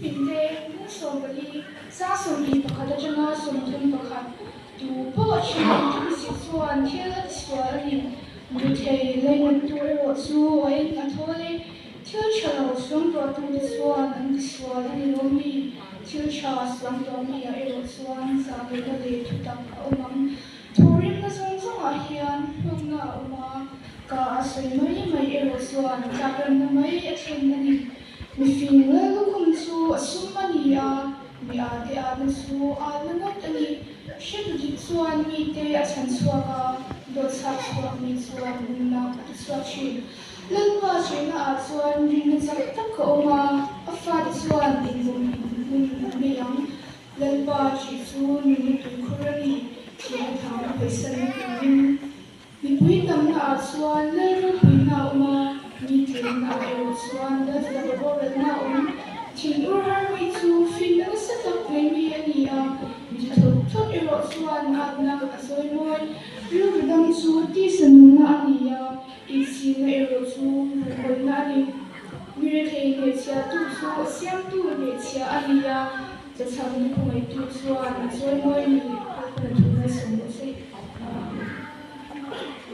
Finte, bung 14, sang 21 atanga 31, tu pawh a thin ang thumsi chuan thil a tisual a ni. Rethei lainattu erawh chu a eng a thawl e. Thil tha lo suangtuahtute chuan an tisual a ni lo mi? Thil tha suangtuah mi-ah erawh chuan zahmehna leh thutak a awm ang. Thawhrimna zawng zawngah hian hlawkna a awm a, ka a sawi mai mai erawh chuan tlakranna mai a thlen a ni. Mifing lallukhum chu a sum a ni a, mi ate atna chu atna ngawt a ni. Hretu dik chuan mite a chhan chhuak a, dawt chhak chhuak mi chuan nunna a ti chhuak thin. Lalpa chhehna ah chuan rinna chak tak a awm a, a fate chuan inbawm hmun an nei ang. Lalpa ṭih chu nunna tuikhur a ni, thihna thang a hawisanna turin. Mipui tamna ah chuan lal ropuina a awm a, mi tlemna ah erawh chuan lal hlauh rorelna a awm. Thinur har mi chu finna nasa tak nei mi a ni a, mi chu thawk thawk erawh chuan atna a zawi mawi. Rilru dam chu tisa nunna a ni a, inchhirna erawh chu ruhkawlhna a ni. Mi rethei hnehchhiahtu chu a siamtu hnehchhiah a ni a, chachhamna khawngaihtu chuan a chawimawi ni a hun a thu.